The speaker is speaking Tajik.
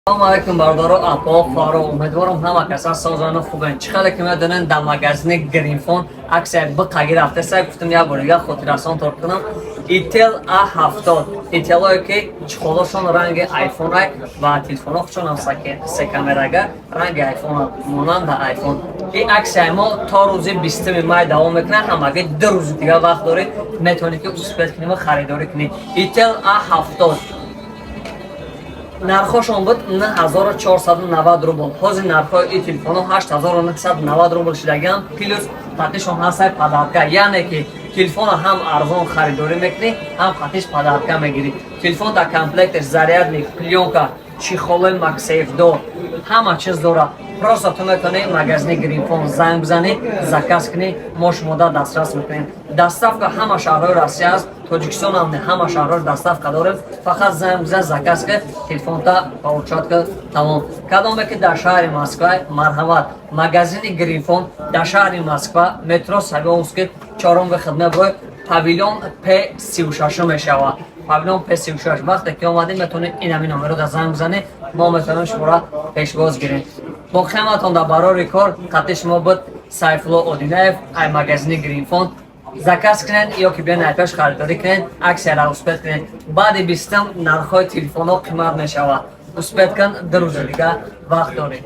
Салому алайкум, бародаро, апо, хоҳаро. Умедворам, ҳама каса созану хубен. Чӣ хеле ки медонен, дар магазини Гринфон аксия биқаги рафтеса. Гуфтам, як бор дига хотиррасон тор кунам. Itel A70, ителое ки чехолошон ранги айфонай ва телефонохшонам се камерага ранги айфона, монанда айфон. Ин аксияи мо то рӯзи 20-уми май давом мекунад. Ҳамаги 2 рӯзи дига вақт доред, метавонед ки успеть кунӣ ва харидорӣ кунӣ. Itel A70 нархошон буд 9490 рубл. Ҳозир нархҳои ин телефонҳо 8990 рубл шудагиам, плюс қатишон ҳастай подарка, яъне ки телефонро ҳам арзон харидорӣ мекунӣ, ҳам қатиш подарка мегирӣ. Телефон дар комплекташ зарядник, плёнка, чехолои MagSafe-дор, ҳама чиз дорад. Просто ту метавонӣ магазини Гринфон занг бизанӣ, заказ кунӣ, мо шумода дастрас мекунем. Доставка ҳама шаҳрҳои Россия аст, Тоҷикистон ҳам не, ҳама шаҳрҳоро доставка дорем. Фақат занг бизан, заказ ки, телефонта получать ки, тамом. Кадоме ки дар шаҳри Москва, марҳамат, магазини Гринфон дар шаҳри Москва, метро Савёловский, чорум выход меброи, павильон П 36 мешавад, павильон П 36. Вақте ки омадем, метавонед ин ҳамин номеро дар занг бизанед, мо метавонем шуморо пешвоз гирем. Боқи ҳаматон дар барори кор. Қатъи шумо буд Сайфулло Одинаев, ай магазини Гринфон. Заказ кунед ё ки биён айпеш харидорӣ кунед, аксияра успеть кунед. Баъди 20-ум нархҳои телефонҳо қимат мешавад. Успеть кун, 2 рӯзи дига вақт доред.